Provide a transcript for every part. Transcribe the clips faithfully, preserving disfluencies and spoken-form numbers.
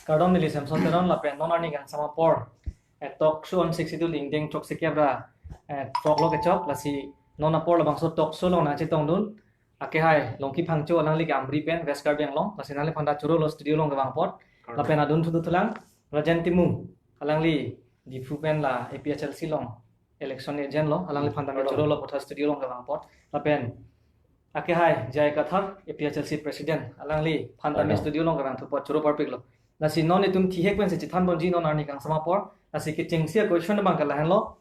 Kardom, neli Samson Teron, lapen non arni kangsam apor, eh, talk show on sixty-two Lingdeng chok sikep ra, eh, talk lo kechok, lasi non apor labangso talk show along nangchetongdun akehai Longki Phangcho, alangli ke Amri pen, West Karbi Anglong, lasi nangliphan ta chorolo studio along kevang apot. Lapen adunthu dothulang Rajen Timung, alangli Diphu pen la A P H L C along election agent lo, alangliphan ta chorolo puthot studio along kevang apot. Lapen akehai J I Kathar, A P H L C president, alangliphan ta studio along kevangthu apot choro parpiklo. Lasi non itum thihek pensi chethanponji non arni kangsam apor. Lasi kechengsi a-question abang ke lahenlo.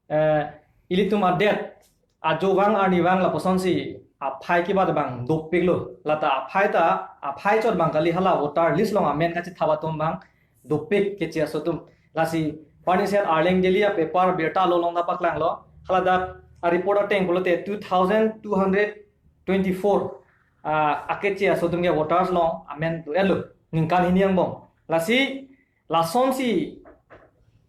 Eh, ilitum adet, ajo vang arni vang lapusonsi aphai kebat abang dopiklo. Lata aphai ta, aphai chot abang kali, hala voter list along amen kachethap atum abang dopik, keche aso atum. Lasi parni set Arleng Daily a-paper birta lo along ta paklanglo. Hala dak a-report ateng pulote two thousand two hundred twenty-four, ah, akeche aso atum ke voters along amen do-etlo ningkan hini angbong. Lasi lasonsi,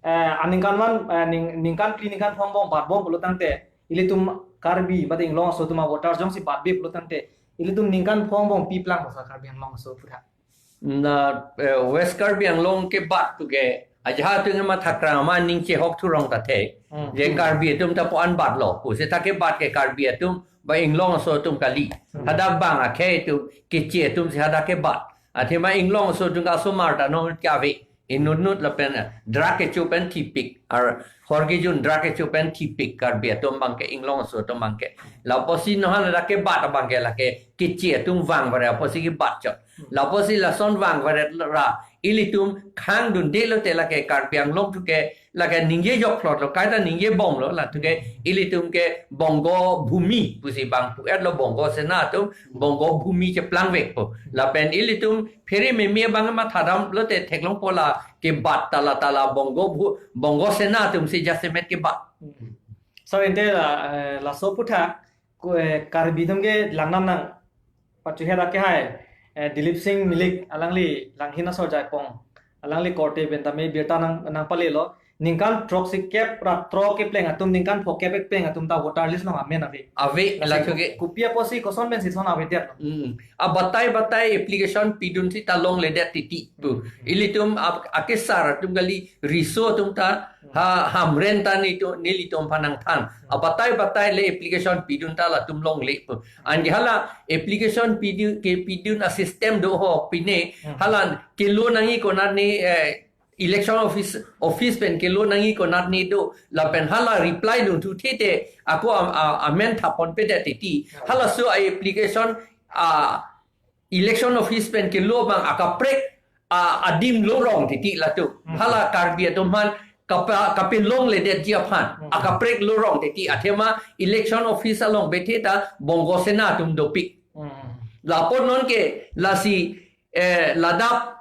eh, aningkan van, eh, ning-, ningkan phli ningkan phongo angbong batbom pulo tangte, ilitum Karbi mate Inglong aso atum a-voters jongsi batbe pulo tangte, ilitum ningkan phongo angbong pi plang basa Karbi Anglong aso aphuthak? Na, eh, West Karbi Anglong kebat tu ke, ajahak atum ke matha krang amat ning chehok thurong ta the. Hmm. Je Karbi atum ta po-an batlo, pu seta kebat ke Karbi atum, ba Inglong aso atum kali. Hmm. Hadak bang akhei atum, keche atumsi hadak kebat. Athema Inglong aso atum ke asomar ta non kave. Inutnut lapen drug kecho pen thipik. Ar hor kejun drug kecho pen thipik Karbi atum abang ke, Inglong aso atum abang ke. Lapusi non hala dak kebat abang ke lake keche atum vang varet apotsi kebat chot. Lapusi lason vang varet ra ilitum khangdundelo te lake Karbi Anglong tu ke lake ningje jokplotlo, kaita ningje bomlo, la tu ke ilitum ke Bongo Bhumi pusi bang pu-etlo, Bongo Sena atum Bongo Bhumi cheplangvekpo. Lapen ilitum phere meme abang mathadamlo te theklongpo, la kebat ta la ta la Bongo Bhu-, Bongo Sena atumsi jasemet kebat. Hmm. So ante la, eh, laso aphuthak, ko, eh, Karbi atum ke langnam nang pachuhe dak ke hai, eh, Dilip Singh Milik, alangli Langhin asor Jaipong, alangli korte pen tame birta nang, nangpalelo. Ningkan throksikep ra throk kepleng atum, ningkan phokep kepleng atum ta voter list along amen ave. Ave, lasi la ko-, ke kopi apotsi koson pensi son avedetlo? Hmm. Abatai batai application pidun seta longledet titi pu. Hmm. Ilitum ap-, akesar atum kali, riso atum ta, ha, Hamren ta nelitum, nelitum aphan nangthan. Abatai batai le application pidun ta latum longle pu. Anke hala application pidun, kepidun a-system do ho pine. Hmm. Hala kelo nangji konatne, eh, election office, office pen kelo nangji konatne do, lapen hala reply dun thu thete ako a, a, amen thapponpedet titi. Halaso a-application, a, election office pen kelo abang akaprek, a, adim lorong titi latum. Hmm. Hala Karbi atum aphan kapa-, kapelongledetji aphan. Hmm. Akaprek lorong titi, athema election office along bethe ta Bongo Sena atum dopik. Hmm. Lapot nonke lasi, eh, ladak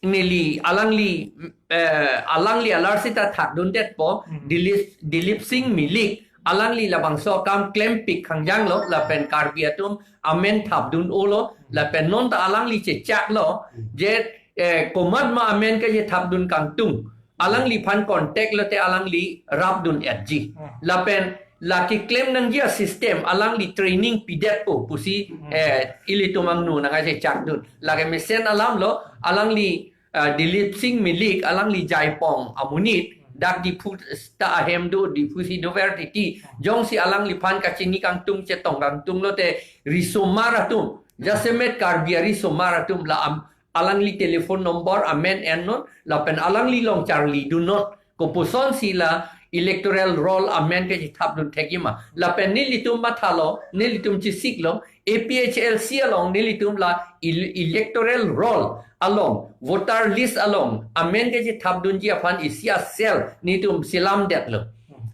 neli alangli, eh, alangli alar seta thakdundetpo, hmm, Dilip, Dilip Singh Milik, alangli labangso akam klempik khangjanglo, lapen Karbi atum amen thapdun-olo, lapen non ta alangli chechaklo, hmm, je, eh, komat ma amen kachethapdun kangtung, alangliphan contact lote alangli rapdun-etji. Hmm. Lapen la keklem nangji a-system alangli training pidetpo pusi, hmm, eh, ilitum angno nangkachechakdun. Lake mesen alamlo, alangli, eh, Dilip Singh Milik, alangli Jaipong amonit, dak Diphu ta ahem do, Diphusi dover titi. Jongsi alangliphan kachini kangtung chetong kangtung lote risomar atum, jasemet Karbi arisomar atum la am-, alangli telephone number amen ennon, lapen alangli along charlidunnon. Kopuson si la electoral roll amen kachethapdun thekji ma. Lapen nelitum mathalo, nelitum chesiklo, A P H L C along nelitum la el-, electoral roll along, voter list along amen kachethapdunji aphan isi a-cell nelitum selamdetlo.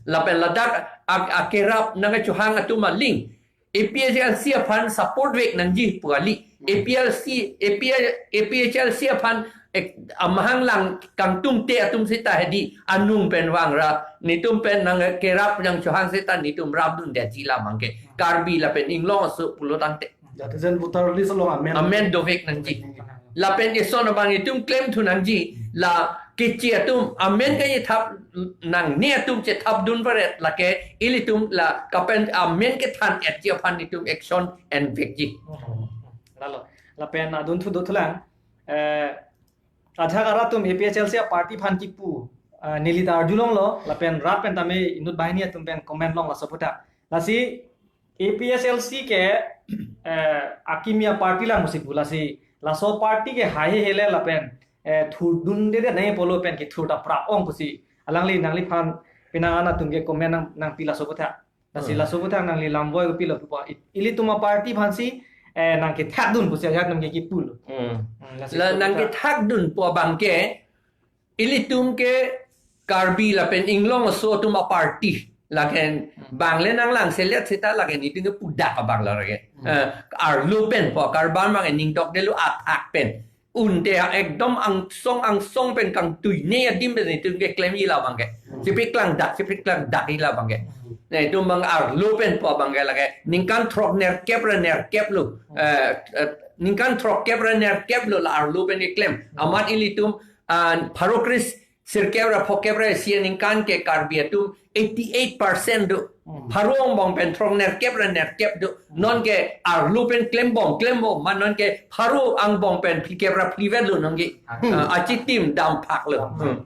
Lapen ladak ak-, akerap nangkachohang atum aling A P H L C aphan support vek nangji pu kali. Hmm. A P L C, A P L, A P H L C aphan ek, amahang lang kangtungte atum seta hedi anung pen vangra, nelitum pen nangkerap nangchohang seta nelitum rapdundetji la abangke. Hmm. Karbi lapen Inglong aso pulo tangte. Jatijen voter list along amen. Amen dovek nangji. Hmm. Lapen eson abang itum klemthu nangji, la keche atum amen kachethap nangne atum chethapdun varet, lake ilitum la kapen amen kethan-etji aphan itum action envekji. Hmm. Lalo. Lapen adunthu dothulang, eh, Ajahak arat atum A P H L C a-party aphan kipu, ah, neli ta arjulonglo, lapen rat pen tame inut banghini atum pen comment long laso aputhak. Lasi A P H L C ke, eh, akimi a-party lang pusi pu, lasi laso party ke haihe hele lapen, eh, thurdundedet nangji pulo pen kethur ta prap ong pusi. Alangli nangliphan penang an atum ke comment nang, nangpi laso aputhak. Lasi Hmm. laso aputhak nangli lam voi kopilo pupo. I-, ilitum a-party aphansi, eh, nangkethakdun pusi ajahak atum ke kipulo. Hmm. Hmm, lasi La laso aputhak. Nangkethakdun pu abang ke, ilitum ke Karbi lapen Inglong aso atum a-party. Laken Hmm. bang le nanglangselet seta laken itum ke pudak abang la lake. Hmm. Eh, arlo pen pu, Karbi abang ning tokdetlo athak pen. Unte ekdom angsong angsong pen kangtuine adim pen itum keklemji labang ke. Hmm. Chepaklangdak, chepaklangdakji labang ke. Hmm. Nelitum abang arlo pen pu abang ke lake ningkan throk nerkep ra nerkep lo. Hmm. Eh, eh, ningkan throkkep ra nerkep lo la arlo pen keklem. Amat ilitum, ah, pharo kre sirkep ra phokep ra isi aningkan ke Karbi atum eighty-eight percent do. Hmm. Pharo angbong pen throk nerkep ra nerkep do. Nonke arlo pen klembom, klembom. Ma nonke pharo angbong pen phlikep ra phlivet lo nonke. Hmm. Ah, achitim damphak lo. Hmm.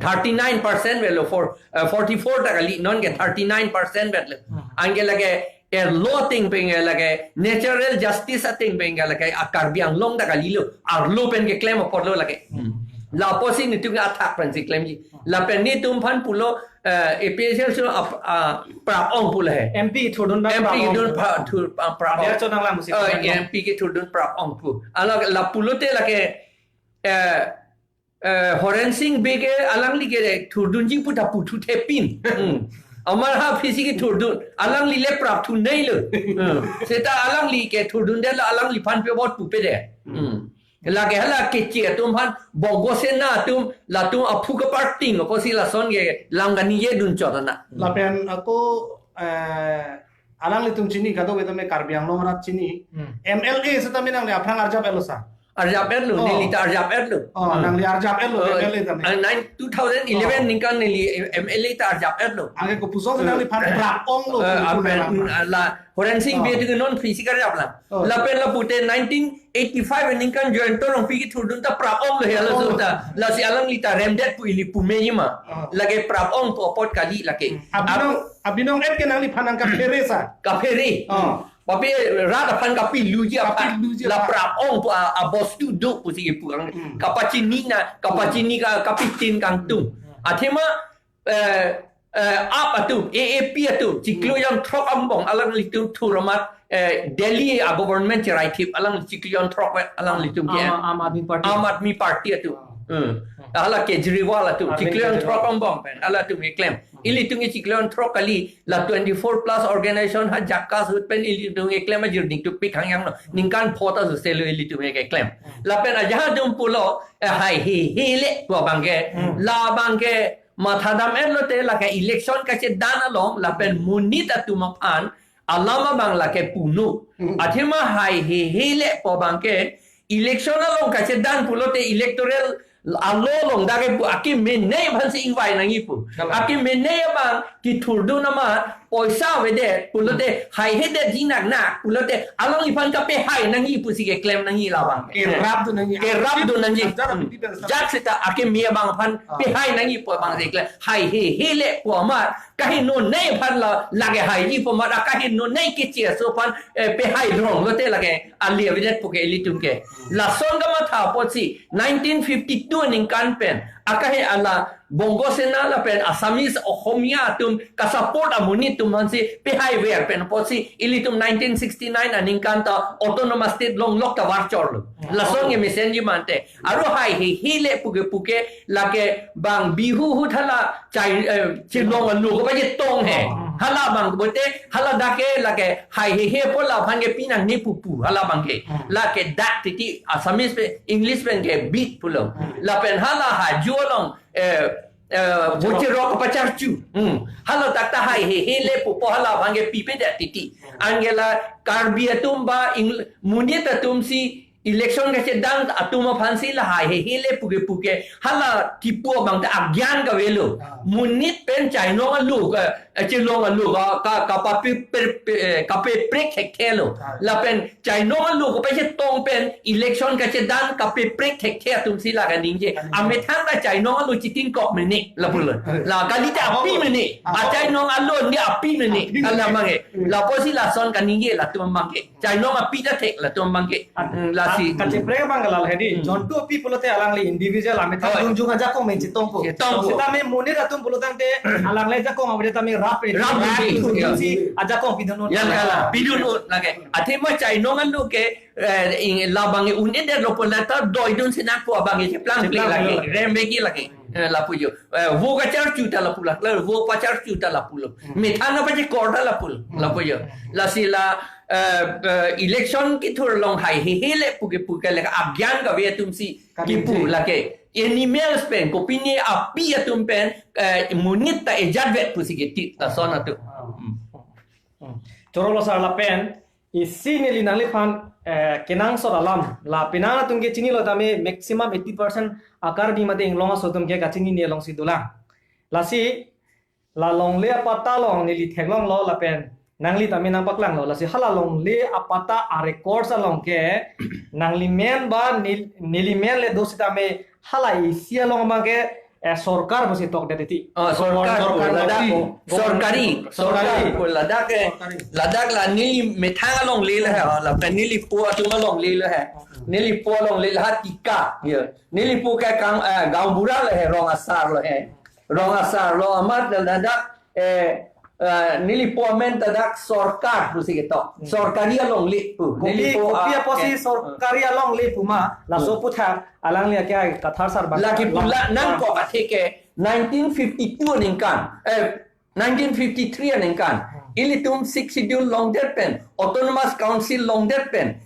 Thirty-nine percent vet lo, for, eh, forty-four ta kali, nonke thirty-nine percent vet lo. Hmm. Anke lake, eh, law ateng pen ke lake, natural justice ateng pen ke lake, a-Karbi Anglong ta kalilo, arlo pen keklem apotlo lake. Hmm. Lapusi nelitum ke athak pensi klemji. Lapen nelitum aphan pulo, eh, A P H L C ap-, ah, prap ong pulo he. M P thurdun abang M P prap ong. Dun pra-, thur-, ah, prap ong. Dia chonang lang musi. Eh, M P kethurdun prap ong pu. Ala la pulote lake, eh, eh, Horen Sing Bey ke alangli ke thurdunji pu ta puthu thepin. Hmm. Amat ha aphi si kethurdun. Alangli le prap thunei lo. Hmm. Seta alangli kethurdundet la alangliphan pe vote pupedet. Hmm. Lake hala keche atum aphan Bongo Sena atum latum aphu kaparting apotsi lason ke lam kaningjedun chot ana. Lapen ako, eh, alanglitum chini kadokave tame Karbi Anglong arat chini. Hmm. M L A setame nangli aphrang arjap-etlo sa. Arjap-etlo, Oh. neli ta arjap-etlo. Oh, Hmm. nangli arjap-etlo, Oh, M L A tame. ah, nine, two thousand eleven Oh. ningkan neli M L A ta arjap-etlo. Anke kopusonsi nangliphan Eh, prap onglo, eh, kopusong apen, lang. ah, la, Horen Sing Oh. Bey itu non physical arjap lang. Oh. Lapen la pute nineteen eighty-five ningkan Jayanta Rongpi kethurdun ta prap onglo he la Oh. suta. Lasi alangli ta remdet pu ili pumeji ma. Oh. Lake prap ong pu apot kali lake. Hmm. Abinong, Ap- abinong et ke nangliphan nangkaphere sa. Kaphere. Oh. Papi rat aphan kapiluji aphan. Kapiluji la aphan. Prap ong pu a, abostu do pusi pu kang. Hmm. Kapachini na, kapachini ka, kapitin kangtung. Hmm. Athema, eh, eh, AAP atum, A A P atum, chiklo Hmm. jon throk angbong alanglitum thur amat, eh, Delhi a-government cheraithip alang chiklo jon throk vet alanglitum ke. Aam, Aam Aadmi Party. Aam Aadmi Party atum. Hmm. Hmm. Hala Kejriwal atum, Arvind chiklo jon Kejriwal. Throk angbong pen, halatum keklem. Hmm. Ilitum ke chiklo jon throk kali, la twenty-four plus organization ha jakas ut pen ilitum keklem ajir ning tupik hangyang lo. Ningkan pho ta suse lo ilitum keklem. Hmm. Lapen ajahak atum pulo, eh, haihe hele pu abang ke. Hmm. Labang ke mathadam-etlo te lake election kachedan along lapen monit atum aphan alam abang lake punu. Hmm. Athema haihe hele pu abang ke election along kachedan pulote electoral alo along dak ke pu akimi nei aphansi ingvai nangji pu. Kalang. Akimi nei abang kethurdun amat poisa avedet pulote haihedetji naknak pulote alangliphan kapehai nangji pusi keklem nangji labang. Kerapdun nangji. Kerapdun nangji. Ajat Hmm. apiti pen Jak seta akimi abang aphan Ah. pehai nangji pu abangsi keklem. Haihe hele pu amat kaheno nei aphan la lake haiji pu amat akaheno nei keche aso aphan, eh, pehai drong lote lake ali avedet pu ke ilitum ke. Hmm. Lason kamatha apotsi nineteen fifty-two aningkan pen akahe hala Bongo Sena lapen Assamese Ohomia atum kasupport amonit atum aphansi pehaiver pen apotsi ilitum nineteen sixty-nine aningkan ta autonomous state longlok ta varchorlo. Hmm. Lason ke mesenji mante. Aro haihe hele puke puke lake bang Bihu ahut hala chai, eh, chelong alo ko baje tong he. Hmm. Hala abang bote hala dak ke lake haihe he pu laphan ke pinang ni pupu hala abang ke. Hmm. Lake dak titi Assamese pen English pen ke beat pulo. Hmm. Lapen hala haju along, eh, eh, Bocherok. Bocherok pacharchu. Hmm. Hala dak ta haihe hele pupo hala abang ke pipedet titi. Hmm. Anke la Karbi atum ba Eng-, monit atumsi election kachedan atum aphansi la haihe hele puke puke hala kipu abang ta agyan kavelo. Ah. Monit pen chainong alo ka Achelong alo ka, ka, kapape-, per-, pe-, eh, kapeprek thekthe lo. Ah. Lapen chainong alo kapachetong pen election kachedan kapeprek thekthe atum si la kaningje. Kaningje. Amethang ta chainong alo chitingkok mene lapulo. Ah. La kalite api mene. Ah. Achainong alo ni api mene. Api mene. Kala mangke. Hmm. Lapusi lason kaningje latum mangke. Chainong api ta thek latum bangke. Ah, hmm, lasi. Ah, kacheprek abang kala hedi. Hmm. Jontu api pulote alangli individual amethang Oh. dungjung ajakong pen chetongpo. Chetongpo. Sitame monit atum pulotangte alangli ajakong abang tame rap pen. Rap pen. Rap pen. Si ajakong pidun un. Yang kala, pidun un lake. Athema chainong alo ke, eh, ing labang un-edetlo pulo ta doidun sinang pu abang cheplang cheplang lake. Lake. Rembeki lake. Eh, lapu jo. Eh, vo kacharchu ta lapu la, la, vo pacharchu ta lapulo. Hmm. Methang pachekor ta lapulo, Hmm. lapu jo. Lasi la, eh, eh, election kethur along hai hehe le puke puke le agyan kave atum si Kave kipu si. Lake. Animals pen, kopine api atum pen, eh, monit ta ejatvet pusi kiti, lason atum. Hmm. Hmm. Chorolo sir lapen, isi neli nangliphan, eh, kenangsot alam. La penang atum ke chinilo tame maximum eighty percent a-Karbi mate inglong aso atum ke kachinine alongsi dolang. Lasi, la longle apatta along neli theklonglo lapen nangli tame nangpaklanglo. Lasi hala longle apatta a-records along ke nangli men ba nel-, neli men le do sitame hala isi along abang ke, eh, sorkar pusi tokdet titi. Oh, sorkar, sorkar, sorkar ladak, oh, sorkari, sorkari. Sorkari, oh, ladak, eh, sorkari. Ladak la neli methang alongle lo he, oh, lapen neli po atum alongle lo he. Neli po alongle lo ha tika, ya. Neli po ke kang, eh, gaonbura lo he, rong asar lo he. Rong asar lo amat ladak, eh, eh, neli po amen ta dak sorkar pusi ketok. Hmm. Sorkari alongle pu. Neli kopi, po, kopi ah, apotsi eh, sorkari alongle pu ma, laso Hmm. aputhak alangli ke Kathar sir bang. Lake pula nangkok athe ke nineteen fifty-two aningkan, eh, nineteen fifty-three aningkan. Hmm. Ilitum Sixth Schedule longdet pen, Autonomous Council longdet pen,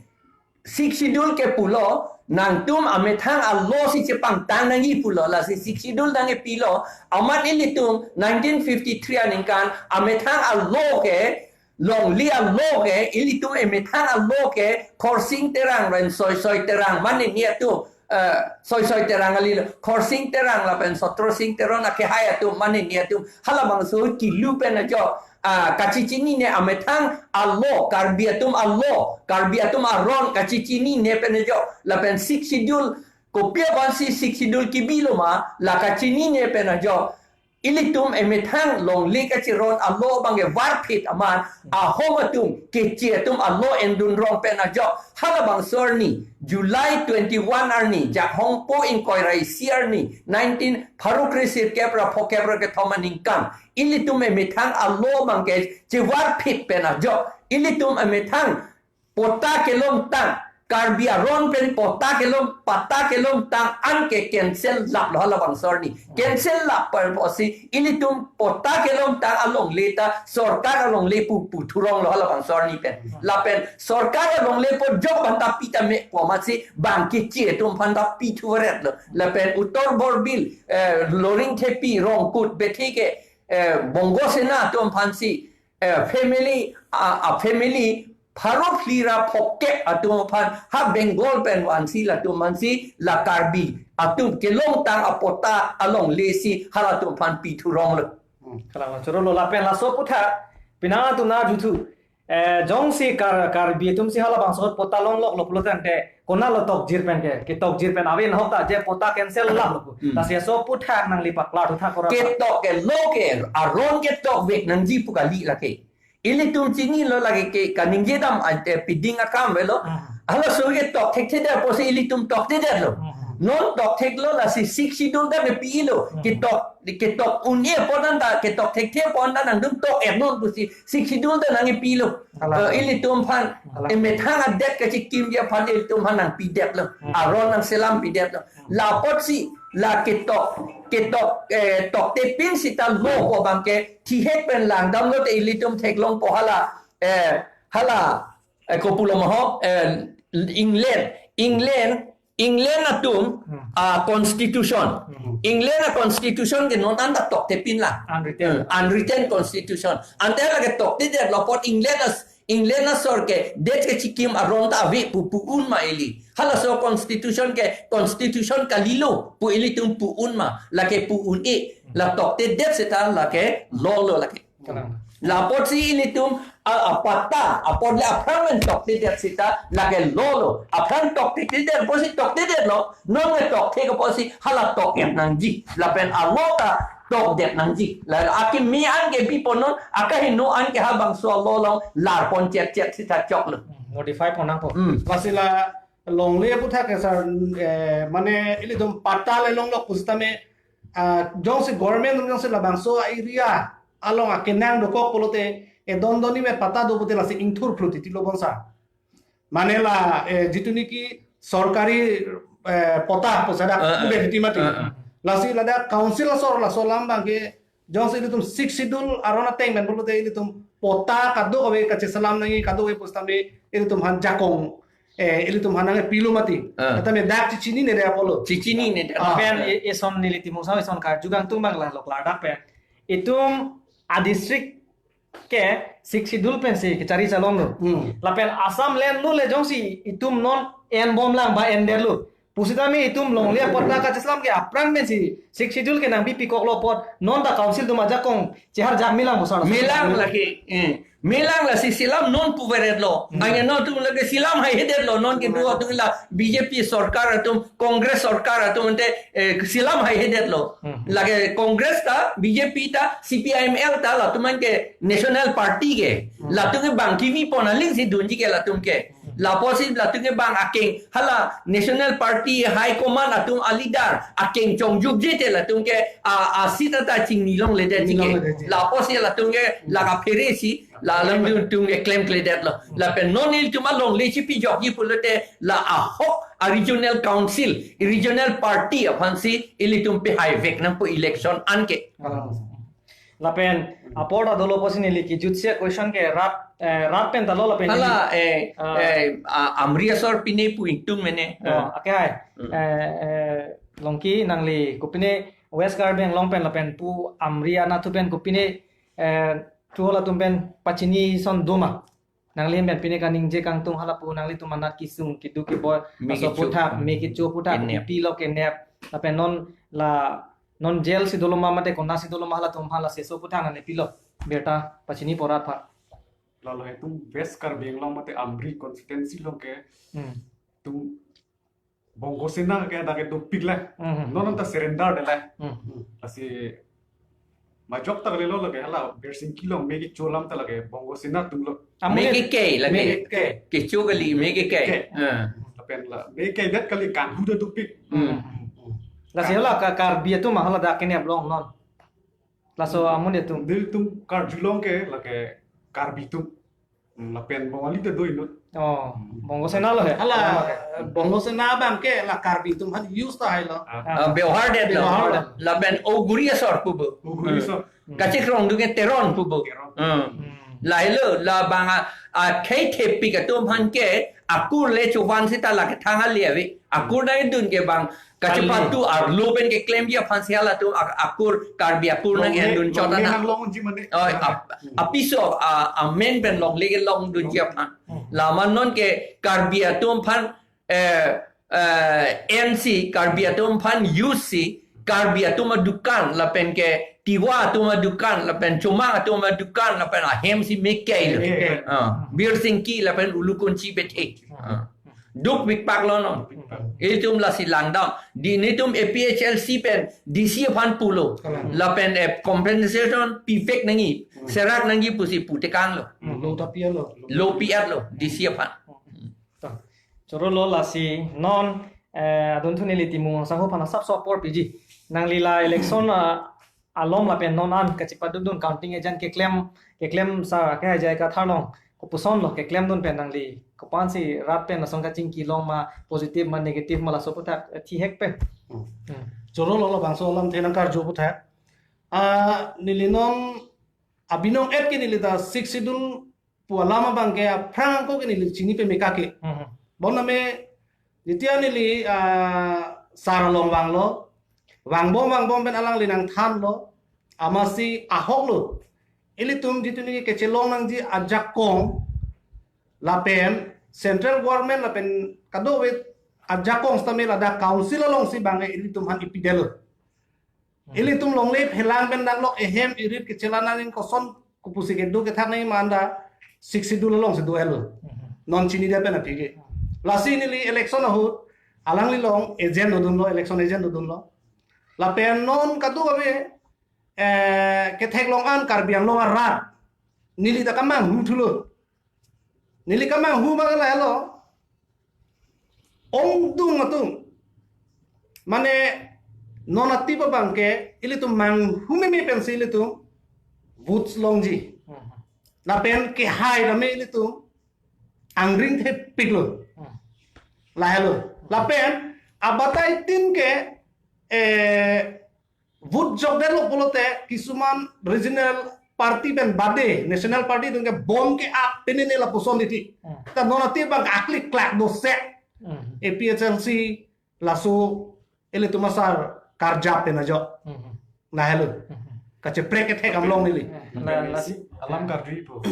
Sixth Schedule ke pulo, nangtum amethang alo si chepangtang nangji pulo, lasi Sixth Schedule nangkepilo, amat ilitum nineteen fifty-three aningkan amethang alo ke, longle alo ke, ilitum emethang alo ke, Khorsing Terang pen Soisoi Terang, mane ni atum, eh, Soisoi Terang kali lo, Khorsing Terang lapen Sotrosing Teron akehai atum, mane ni atum, halabangso kilu pen ajo, ah, kachechinine amethang alo, Karbi atum alo, Karbi atum aron kachechinine pen ajo, lapen Sixth Schedule, kopi apotsi Sixth Schedule kibilo ma, la kachinine pen ajo, ilitum emethang longle kacheron alo abang ke varphit amat, ahom atum, Keche atum alo endun rong pen ajo, halabangso arni, July twenty-one arni, Jakhong po ingkoi ra isi arni, nineteen pharo kresirkep ra phokep ra kethom aningkan, ilitum emethang alo abang ke chevarphit pen ajo, ilitum emethang patta kelongtang, Karbi aron pen patta kelong, patta kelongtang an ke cancel laplo halabangso arni. Cancel lap pen apotsi ilitum patta kelongtang alongle ta sorkar alongle pu, pu thuronglo halabangso arni pen. Lapen sorkar alongle po jok banta pi tame pu amatsi bang Keche atum aphan ta pi thuvaretlo. Lapen Uttar Borbil, eh, Loringthepi, Rongkut, Bethike, eh, Bongo Sena atum aphansi, eh, family, a, a family, pharo phli ra phokep atum aphan, ha Bengal pen vansi latum aphansi, la Karbi atum kelongtang apatta alongle si, halatum aphan pi thuronglo. Hmm, kalang chorolo lapen laso aputhak, penang atum nangthu thu. Eh, jongsi Kar-, Karbi atum si halabangso patta longloklo pulotangte, konatlo tokjir pen ke, ketokjir pen ave nahok ta je patta cancel laplo pu. Hmm. Lasi laso aputhak nangli paklar thu thak ora. Ketok ke lo ke, aron ketok vek nangji pu kali lake. Ilitum chinilo lake ke kaningje dam ante piding akam avelo. Hmm. Halaso ketok thekthedet apotsi ilitum toktedetlo. Hmm. Non toktheklo lasi Sixth Schedule ta kepilo. Hmm. Ketok, ketok un-e apot anta, ketok thekthe apot anta nangtum tok-et non pusi Sixth Schedule ta nangkepilo. Kalang. Eh, ilitum aphan, Kalang. Emethang adet kachekimji aphan ilitum aphan nangpidetlo. Hmm. Aron nangselam pidetlo. La apotsi, la ketok, ketok, eh, toktepin seta lo pu abang ke, thihek pen langdamlote ilitum theklongpo hala, eh, hala, eh, kopulo ma ho, eh, England, England, England atum, Hmm. ah, constitution. Hmm. England a-constitution ke non anta toktepin lang. Unwritten. Hmm, unwritten constitution. Ante lake toktedetlo apot England as England asor ke det kachikim aron ta ave pu pu-un ma ili. Halaso constitution ke constitution kalilo pu ilitum pu-un ma. Lake pu-un-e. La toktedet seta lake law lo lake. Kalang. Lapotsi ilitum a, a patta, apot le aphrang men toktedet seta, lake lolo. Aphrang toktedet, apotsi toktedet lo, non le tokte apotsi hala tokdet nangji. Lapen alo ta tokdet nangji. La akimi an ke biponon, akaheno an ke habangso alo along larpon chet chet seta choklo. Modify pon nangpo. Hmm. Lasi la longle aputhak ke sir, eh, mane ilitum patta le longlok pusitame, ah, jongsi government jongsi labangso area along akenang dokok pulote, eh, don doni me patta do pute lasi ingthur phlu titi lo bonsa. Mane la, eh, jitu niki sorkari, eh, patta pu sada Ah, ah. Ude titi mati. Ah, ah. Lasi ladak council asor laso alam abangke jongsi ilitum Sixth Schedule aron ateng men pulote ilitum patta kadokave kacheselam nangji, kadokave pusitame ilitum aphan jakong, eh, ilitum aphan nangpilo mati. Ah. Kata me dak chichinine de apotlo. Chichinine de. Ah. Pen i-, ison neli Timung Sangho ison karju kangtung abang la lok ladak pen. Itum a district ke Sixth Schedule pensi kechari chalonglo. Hmm. Lapen Assam land lo le jongsi itum non enbomlang ba endetlo pusitame itum longle apatta kacheselam ke aphrang pensi Sixth Schedule ke nangpipikoklo apot non ta council atum ajakong chehar jak melang bosar. Melang lake, eh. Melang lasi selam non puveretlo. Hmm. Anke non atum lake selam haihedetlo, non ke Dua atum la B J P sorkar atum, Congress sorkar atum ante, eh, selam haihedetlo. Hmm. Lake Congress ta, B J P ta, C P I M L ta, latum an ke National Party ke. Hmm. Latum ke bang kivi pon aling si dunji ke latum ke. Lapotsi latum ke bang akeng, hala National Party High Command atum aleader akeng chongjukje te latum ke a, a seat ta chingni longledet ji ke. Chingni longledet ji. Lapotsi latum ke laka pheresi la alam dun atum ke klemkledetlo. Lapen non ilitum alongle chipijokji pulote la ahok a regional council, regional party aphansi ilitum pehaivek nangpo election anke. Ah. Lapen apor ta dolo pusi neli kejutsi question ke rat, eh, rat pen ta lo lapen hala, neli, eh, ah, eh, a, Amri asor pine pu ingtung mene. Oh, ake hai. Hmm. Eh, eh, Longki nangli kopine West Karbi Anglong pen lapen pu Amri anatthu pen kopine, eh, thu halatum pen pachini ason doma. Nangli hem pen pine kaningje kangtung hala pu nanglitum anat kesung keduk keboi, me aso kecho, puthak, me kecho puthak, kenep, kopilo kenep. Lapen non la, non jail si dolo ma mate konat si dolo ma halatum aphan la seso puthak nangne pilo. Birta pachini po rat aphan. Lalo itum West Karbi Anglong mate Amri constituency along ke. Hmm. Itum Bongo Sena ke dak ke dopik le. Mhm. Non ta surrender de le. Mhm. Lasi majok ta kalilo lake hala Birsingki along me kecho alam ta lake Bongo Sena atum lo. Amun me ke ke lake. Me ke ke. Kecho kali me ke ke. Ke. Ah. Lapen la me ke det kali kanghu ta dopik. Hmm. Lasi hala ka Karbi atum hala dak kenep long non. Laso amun atum. Nelitum karjulong ke lake Karbi atum. Hmm, lapen Bongali ta do inut. Oh, Bongo Sena lo he. Hala, Bongo Sena abang ke la Karbi atum aphan use ta hailo. Ah. Ah, bebohar det lo. Bebohar det. Lapen o guri asor pubo. O guri asor. Hmm. Kachekrong dunge Teron pubo. Teron. Hmm. Hmm. Lahelo, labang a, a khei thepik atum aphan ke akur le chovan seta lake thang ale ave. Akur nangdun ke bang kachepatu arlo pen keklemji aphansi halatum ak-, akur Karbi akur nang-endun chot ana. Nang long ji mane. Oh, ap-, apiso a, amen pen longle kelongdunji aphan. Hmm. Lama non ke Karbi atum aphan, eh, eh, N C, Karbi atum aphan U C, Karbi atum adukan, lapen ke Tiwa atum adukan, lapen Chomang atum adukan, lapen ahem si me ke lo. Me ke. Ah, Birsingki, lapen Ulukunchi bethe. Ah. Duk bikpak lo no. Duk bikpak. Itum lasi langdam. Di netum A P H L C pen D C aphan pulo. Kalang. Lapen, eh, compensation pivek nangji. Hmm. Serak nangji pusi putekang lo. Hmm. Lo tapi lo. Lo piat lo D C aphan. Hmm. To. Choro lo lasi non, eh, adunthu neli Timung Sangho aphan asap so apor piji. Nangli la election, ah, alom lapen non an kachepadukdun counting agent keklem, keklem sa ke ajai ka tharlong. Kopuson lo keklemdun pen nangli. Kopansi rat pen lason kachingki long ma positive ma negative ma laso aputhak, eh, thihek pen. Hmm. Hmm. Choro lo labangso alamthe nangkarju aputhak. Ah, neli non abinong et ke neli ta Sixth Schedule pu alam abang ke aphrang ako ke neli chini peme kake. Hmm. Bonta me, jetiya neli, ah, sar along vanglo, vangbom vangbom pen alangli nangthanlo, amatsi ahok lo. Ilitum jitu neli kechelong nangji ajakong, lapen central government lapen kadokave ajakong sitame ladak council alongsi bang ilitum aphan ipidetlo. Hmm. Ilitum longle phelang pen danglok ehem irit kechela nangin koson kopusi kedo kethak nangji ma anta Sixth Schedule alongsi do-etlo. Mhm. Non chinidet pen aphi ke. Lasi neli election ahut alangli along agent dodunlo, election agent dodunlo. Lapen non kadokave, eh, ketheklong an Karbi Anglong arat neli ta kemanghu thulo. Neli kemanghu abang lahelo. Ongdung atum. Mane non atip abang ke ilitum manghu meme pensi ilitum votes longji. Mhm. Lapen kehai tame ilitum angring thepiklo. Mhm. Lahelo. Lapen abatai tin ke, eh, vote jokdetlo pulote kisuman regional party pen bade, national party atum ke bom ke-ak penene lapuson titi. Hmm. Ta non atip abang aklik klak do se. Hmm. A P H L C laso ilitum asar karjap pen ajo. Hmm. Lahelo. Hmm. Kacheprek kethek kam long neli. Hmm. Nah, nah. Alam karjuipo.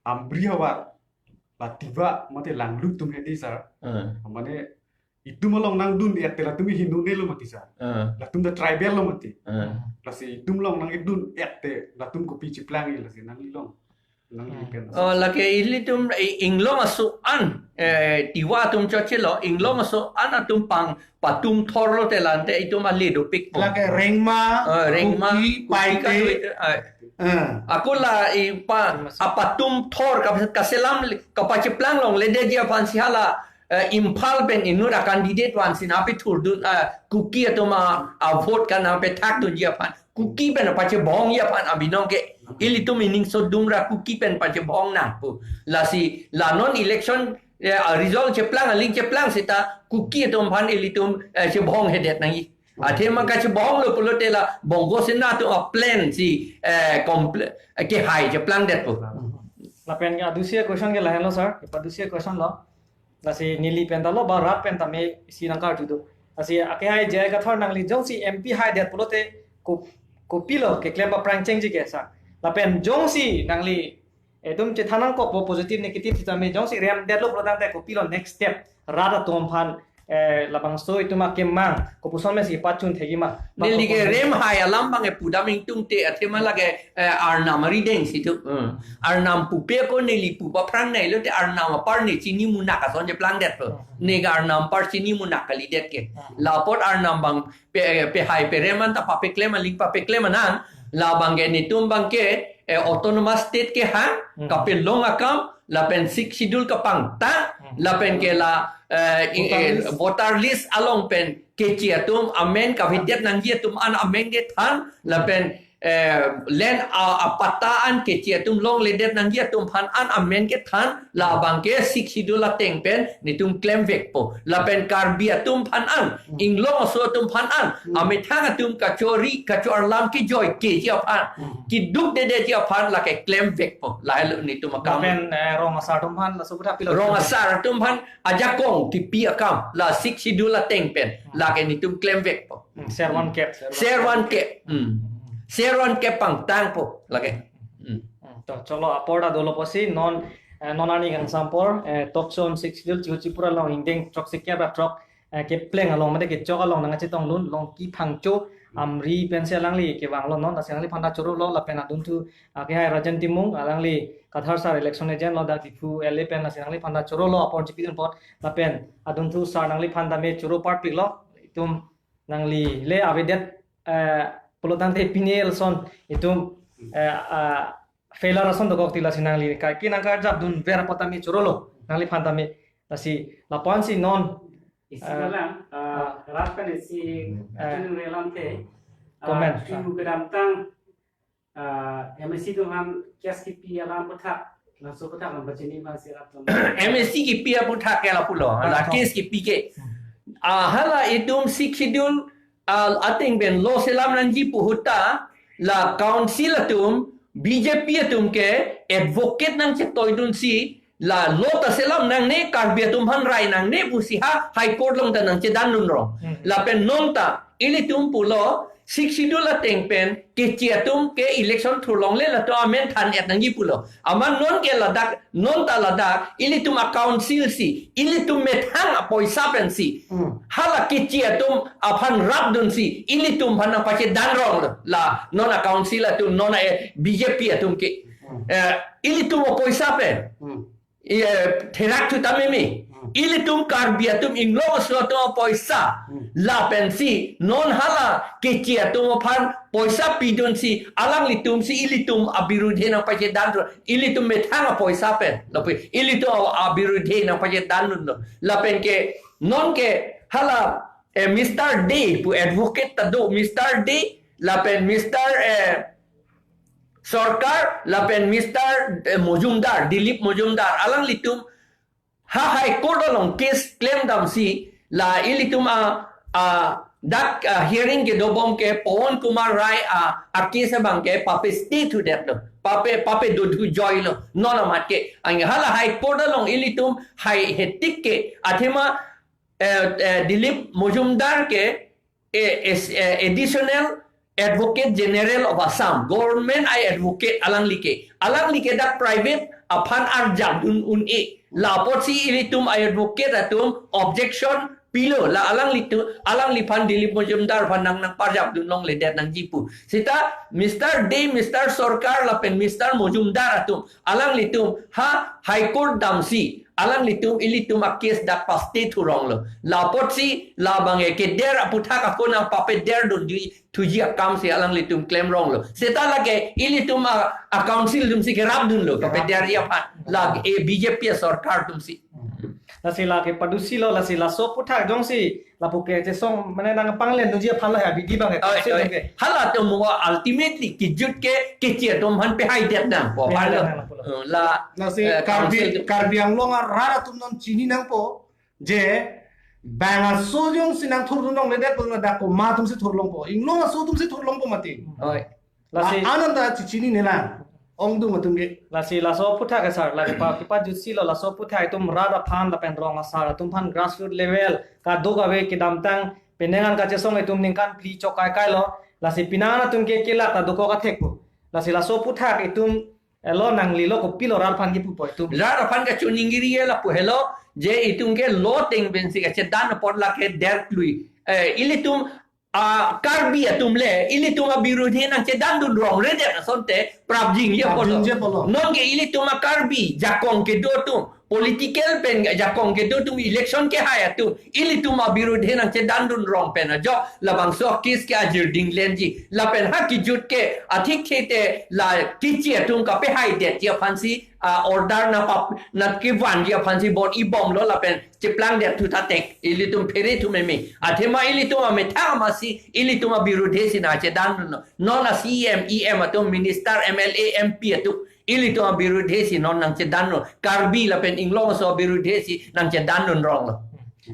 Amri havar. La Tiwa mate Langlu atum hedi sir. Hmm. Mane itum along nangdun-et te latum hinu nelo mati sir. Ah. Latum ta tribal lo mati. Ah. Lasi itum along nangdun-et te latum kopi cheplangji lasi nangli along. Nangli Hmm. pen. Oh, lake ilitum i-, Inglong aso an, eh, Tiwa atum chochelo, Inglong aso an atum pang patum thorlo te lante itum ale dopikpo. Lake Rengma, Ah, Rengma, Kuki, Kuki Paite. Katu itu, ah. Ah. Ako la ipa, apatum thor kap-, kaselam li-, kapacheplang longledetji aphansi hala, eh, Imphal pen inut a-candidate vansi nangpethurdun, eh, Kuki atum a, a-vote kanang pethakdunji aphan. Kuki pen pachebongji aphan abinong ke ilitum ining sodumra Kuki pen pachebong nangpo. Lasi la non election, eh, a-result cheplang, aling cheplang seta Kuki atum aphan ilitum, eh, chebonghedet nangji. Athema kachebonglo pulote la Bongo Sena atum a-plan si, eh, comple-, eh, kehai cheplangdetpo. Lapen ke adusia question ke lahenlo sir, ipa adusia question lo. Lasi neli pen ta lo ba rat pen tame isi nangkarju do. Lasi akehai J I Kathar nangli jongsi M P haidet pulote ko-, kopilo keklem aphrang chengji ke sir. Lapen jongsi nangli itum chethan nangkokpo positive negative sitame jongsi remdetlo pulotangte kopilo next step rat atum aphan, eh, labangso itum akemang kopuson mesi pachun thekji ma. Neli ke rem hai alam abang ke pudam ingtungte athema lake, eh, Arnam arideng situ. Hmm. Arnam pupe ko neli pu aphrang neilote Arnam apar ne chini munak ason cheplangdetpo. Hmm. Ne ke Arnam apar chini munak kalidet ke. Hmm. La apot Arnam abang pe, pehai perem anta papeklem aling papeklem anang, labang ke netum abang ke, eh, autonomous state kehang, Hmm. kapelong akam, lapen Sixth Schedule kapangtang, Hmm. lapen ke la, eh, i-, Voter eh, list. Voter list along pen keche atum amen kavedet nangji atum an amen kethan, lapen, eh, land a, apatta an keche atum longledet nangji atum aphan an amen kethan, labang ke Sixth Schedule ateng pen netum klemvekpo. Lapen Karbi atum aphan an, Hmm. Inglong aso atum aphan an, Hmm. amethang atum kachori, kacho-arlam kejoikeji aphan, Hmm. kedukdedetji aphan lake klemvekpo. Lahelo netum akam. Lapen, eh, rong asar atum aphan laso aphuthak pilo. Rong asar atum aphan ajakong kipi akam la Sixth Schedule ateng pen, Hmm. lake netum klemvekpo. Hmm, ser van kep. Ser van kep. Hmm. Ser van kep pangtangpo lake. Hmm. Hmm, to, cholo apor ta dolo pusi non, eh, non arni kangsam apor, eh, talk show Sixth Schedule Chihu Chipura along ingdeng throksikep ra throk, eh, kepleng along mate kechok along nangchetong lun Longki Phangcho Amri pensi alangli kevanglo non, lasi alangliphan ta chorolo lapen adunthu, ah, akehai Rajen Timung alangli Kathar sir election agent lo dak Diphu L A pen, lasi alangliphan ta chorolo apor chipidun apot lapen adunthu sir nangliphan tame choro parpiklo, itum nangli le avedet, eh, pulotangte pini election itum, eh, ah, failure ason dokok ti lasi nangli kaike nangkarjapdunver apot tame chorolo nangliphan tame, lasi lapu-ansi non, Isi, eh, malang, ah, ah. Rat pen isi, eh, atunung relam te, ah, Comment. Chihu kedamtang, ah, M A C atum aphan case kipi alam aphuthak, laso aphuthak lam pachini aphansi rat atum. M A C kipi aphuthak ke lapulo, la Laputhak. Case kipi ke. Hmm. Ah, hala itum Sixth Schedule, ah, ateng pen law selam nangji pu ahut ta, la council atum, B J P atum ke advocate nangchetoidunsi, la law ta selam nangne, Karbi atum aphan rai nangne pusi ha High Court along ta nangchedandun rong. Hmm. Lapen non ta ilitum pulo, Sixth Schedule ateng pen keche atum ke election thurlongle latum amen than-et nangji pulo. Amat non ke ladak, non ta ladak ilitum a-council si, ilitum methang apoisa pensi, Hmm. hala keche atum aphan rapdunsi, ilitum aphan nangpachedan ronglo. La non a-council atum, non a, eh, B J P atum ke. Hmm. Eh, ilitum apoisa pen. Hmm. Eh, therak thu tame me. Hmm. Ilitum Karbi atum Inglong aso atum apoisa. Hmm. Lapensi non hala Keche atum aphan poisa pidunsi alanglitum si ilitum abirudhe nangpachedan ro. Ilitum methang apoisa pen. Lapu ilitum a-, abirudhe nangpachedan lo. Lapen ke non ke hala, eh, Mister Dey pu advocate ta do, Mister Dey, lapen Mister, eh, Sorkar, lapen Mister, eh, Mojumdar, Dilip Mojumdar, alanglitum ha High Court along case klem damsi, la ilitum a, a, dak, a, hearing kedobom ke Pawan Kumar Rai a, a case abang ke pape stay thudetlo, pape, pape dodhu joilo, non amat ke, ang hala High Court along ilitum hai hetik ke, athema, eh, eh, Dilip Mojumdar ke, eh, is, eh, Additional Advocate General of Assam, Government ai Advocate alangli ke, alangli ke dak private aphan arjap dun un-e, lapotsi ilitum ai advocate atum objection pilo, la alanglitum, alangliphan Dilip Mojumdar aphan nang, nangparjap dun longledet nangji pu. Seta Mister Dey, Mister Sorkar lapen Mister Mojumdar atum, alanglitum ha High Court damsi, alanglitum ilitum a case dak pa stay thuronglo. Lapotsi labang e keder aputhak ako nangpape der dunji thuji akam si alanglitum klem ronglo. Seta lake ilitum a, a council atumsi kerap dunlo, kapederji aphan. Lake B J P sorkar atumsi. Lasi lake padusilo, lasi laso aputhak jongsi lapu kachesong mane nangpanglen dunji aphan la ya bidi abang ke, Oi, council oi. Abang ke. Halatum mo ultimately kejut ke Keche atum aphan pehaidet nangpo. Pehaidet nangpo. Eh, la, Lasi eh, Karbi, council. Karbi Anglong arat atum non chini nangpo je bang aso jongsi nangthurdun longledet pu ladak komat atumsi thurlongpo. Inglong aso atumsi thurlongpo mati. Oi. Lasi A-, ananta chichinine lang. Ongdung atum ke. Lasi laso aputhak ke sir, lake pa, kipajutsi lo laso aputhak itum rat aphan lapen rong asar atum aphan grassroot level kadokave kedamtang penang an kachesong itum ningkan phli chok kaikailo. Lasi penang an atum ke kelak ta dokok athek pu. Lasi laso aputhak itum, eh, lo nanglelo kopilo rat aphan kipupo itum. Rat aphan kachoningri lapu helo, je itum ke lo ateng pensi kachedan apot lake der klui. Eh, ilitum a Karbi atum le, ilitum abirudhe nangchedan dun rongredet asonte prapjingje apotlo. Prapjingje apotlo. Non ke ilitum a Karbi jakong kedo atum, political pen jakong kedo atum, election kehai atum, ilitum abirudhe nangchedan dun rong pen ajok labangso case ke ajir dinglenji. Lapen ha kejut ke athik thete la Keche atum kapehaidetji aphansi, a order nangpap, nangkevanji aphansi bon ibomlo lapen cheplangdet thu ta tek, ilitum phere thu meme. Athema ilitum amethang amatsi, ilitum abirudhe si nangchedan dunlo. Non a C E M, E M atum, minister, M L A, M P atum, ilitum abirudhe si non nangchedan lo. Karbi lapen Inglong aso abirudhe si nangchedan dun ronglo.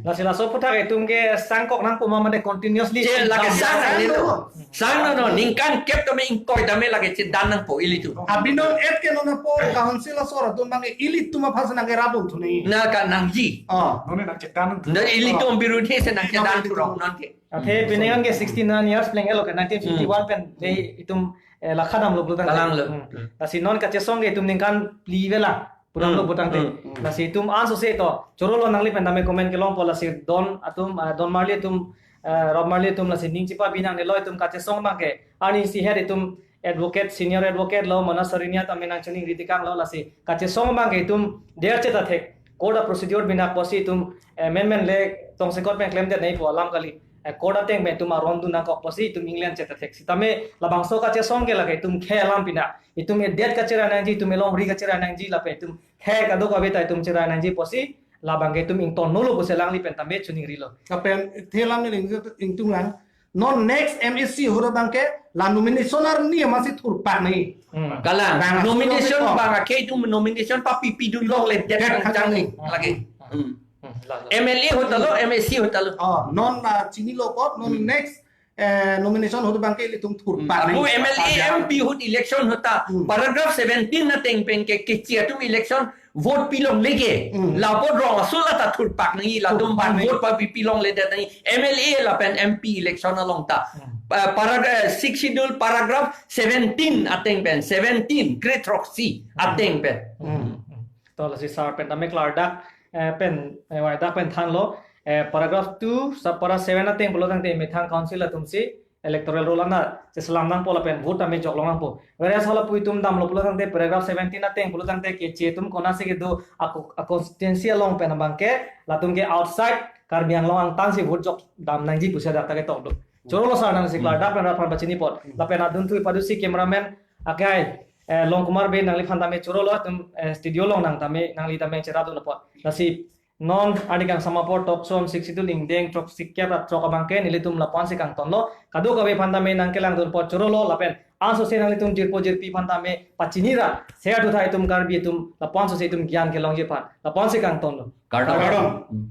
Lasi laso aputhak itum ke sangkok nangpo ma mane continuously. Che, lake sang nangne lo. Sang no no, ningkan kep tame ingkoi tame lake chedan nangpo ilitum. Abinon et ke non apor council asor atum abang ke ilitum aphan si nangkerap dun thu nangji. Na ka nangji. Oh. Non nangchedan dun thu. Na ilitum abirudhe si nangchedan dun rong non ke. Athe penang an ke sixty-nine years plenglo ke nineteen fifty-one pen dei itum, eh, la khadam lo pulo tangte. Kalang lo. Hmm. Lasi non kachesong ke itum ningkan phli vela pudam lo pulo tangte. Hmm. Lasi itum ansose to chorolo nangli pen tame comment kelongpo, lasi don atum, ah, don marli atum, ah, rap marli atum lasi ning chepabi nangnelo, itum kachesong abang ke arnisi het itum advocate, senior advocate lo, Manas Sarinia tame nangchiningri tekanglo, lasi kachesong abang ke itum der cheta thek, court a procedure binak pusi itum, eh, men men le tongsekot pen klemdet nangpo alam kali. Eh, court ateng pen itum aron dun nangkok pusi itum inglen cheta thek. Sitame labangso kachesong ke lake itum khei alam pina. Itum edet kacherai nangji, itum elongri kacherai nangji, lapen itum khei kadokave ta itum cherai nangji pusi labang ke itum ingtonnolo pusi alangli pen tame chiningrilo. Lapen thelam ni ling ingtung lang. Non next M A C ahut abang ke la nomination arni amatsi thurpak nangji. Hmm. Kalang. Bang nomination asur abang ke itum nomination papipi dun longledet. Det kangchang nangji. Lake. Hmm. Hmm. Lalo. M L A ahut ta lo, M A C ahut ta lo. Oh, non la chinilo apot, non next, eh, nomination ahut abang ke ilitum thurpak nangji. Ako M L A, M P ahut election ahut ta. Hmm. Paragraph seventeen ateng pen ke Keche atum election vote pilongle ke. Hmm. Lapu rong aso la ta thurpak nangji, latum thurpak nangji. Vote papipi longledet nangji. M L A lapen M P election along ta. Hmm. Pa-, paragraph, Sixth Schedule paragraph seventeen ateng pen, seventeen, kre throksi ateng pen. Hmm. To lasi sir pen tame klardak, eh, pen, eh, waidak pen thanlo, eh, paragraph two, sub para seven ateng pulo tangte methang council atumsi, electoral roll ana cheselam nangpo lapen vote tame jok long nangpo. Whereas hala pu itum damlo pulo tangte paragraph seventeen ateng pulo tangte keche atum konatsi kedo ako a constituency along pen abang ke latum ke outside Karbi Anglong angtan si vote jok dam nangji pusi dak ta ketok do. Chorolo sir nangsi klar dak pen rat aphan pachini apot. Lapen adunthu padusi cameraman akai eh, Long Kumar Bey nangliphan tame chorolo atum eh, studio along nang tame nangli tame cherap dun apot. Lasi non arni kangsam apor Talk Show Amsik Sidul ingdeng throk sikep rat throk abang ke nelitum lapu-an si kangtonlo. Kadokave aphan tame nangkelang dun apot chorolo lapen aso se nanglitum jirpo jirpi aphan tame pachini ra. Sehat utha itum Karbi atum lapu-an so se itum gyan kelongji aphan. Lapu-an si kangtonlo. Kardom. Kardom. Hmm.